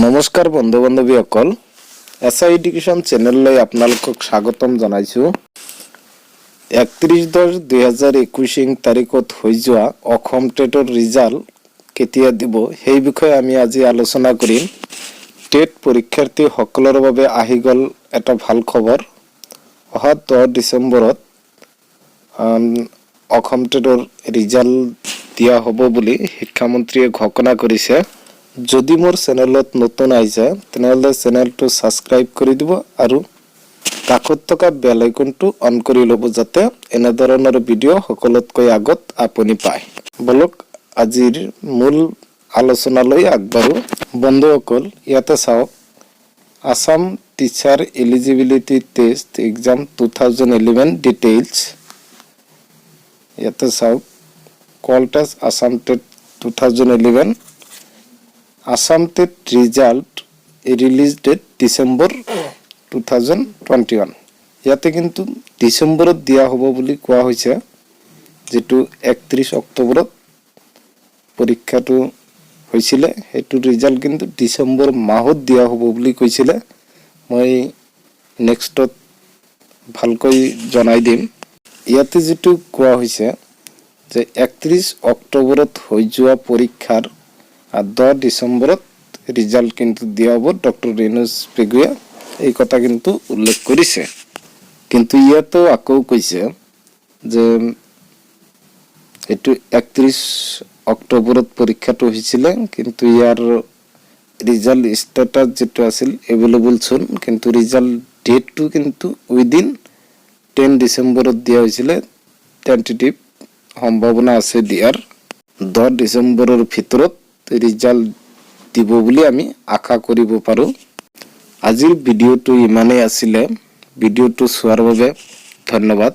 নমস্কাৰ বন্ধু বান্ধৱীসকল, S I education চেনেললৈ আপোনালোকক স্বাগতম জনাইছোঁ। 31/10/2021 তাৰিখত হৈ যোৱা অসম টেটৰ ৰিজাল্ট কেতিয়া দিব, সেই বিষয়ে আমি আজি আলোচনা কৰিম। টেট পৰীক্ষাৰ্থীসকলৰ বাবে আহি গ'ল এটা ভাল খবৰ। অহা 10 ডিচেম্বৰত অসম টেটৰ ৰিজাল্ট দিয়া হ'ব বুলি শিক্ষামন্ত্ৰীয়ে ঘোষণা কৰিছে। যদি মোৰ চেনেলত নতুন আহিছে, তেনেহ'লে চেনেলটো ছাবস্ক্ৰাইব কৰি দিব আৰু কাষত থকা বেল আইকনটো অন কৰি ল'ব, যাতে এনেধৰণৰ ভিডিঅ' সকলোতকৈ আগত আপুনি পায়। বলক, আজিৰ মূল আলোচনালৈ আগবাঢ়ো। বন্ধুসকল, ইয়াতে চাওক, Assam Teacher Eligibility Test Exam 2011 details। ইয়াতে চাওক, called as Assam TET 2011, Assam TET result release date December 2021। ইয়াতে কিন্তু ডিচেম্বৰত দিয়া হ'ব বুলি কোৱা হৈছে। যিটো 31 অক্টোবৰত পৰীক্ষাটো হৈছিলে, সেইটো ৰিজাল্ট কিন্তু ডিচেম্বৰ মাহত দিয়া হ'ব বুলি কৈছিলে। মই নেক্সটত ভালকৈ জনাই দিম। ইয়াতে যিটো কোৱা হৈছে যে 31 অক্টোবৰত হৈ যোৱা পৰীক্ষাৰ 10 ডিচেম্বৰত ৰিজাল্ট কিন্তু দিয়া হ'ব, ডক্টৰ ৰণোজ পেগুৱে এই কথা কিন্তু উল্লেখ কৰিছে। কিন্তু ইয়াতো আকৌ কৈছে যে এইটো 31 অক্টোবৰত পৰীক্ষাটো হৈছিলে, কিন্তু ইয়াৰ ৰিজাল্ট ষ্টেটাছ যিটো আছিল এভেইলেবল চুন, কিন্তু ৰিজাল্ট ডেটটো কিন্তু উইদিন 10 ডিচেম্বৰত দিয়া হৈছিলে। টেণ্টেটিভ সম্ভাৱনা আছে দিয়াৰ। 10 ডিচেম্বৰৰ ভিতৰত ৰিজাল্ট দিব বুলি আমি আশা কৰিব পাৰোঁ। আজিৰ ভিডিঅ'টো ইমানেই আছিলে। ভিডিঅ'টো চোৱাৰ বাবে ধন্যবাদ।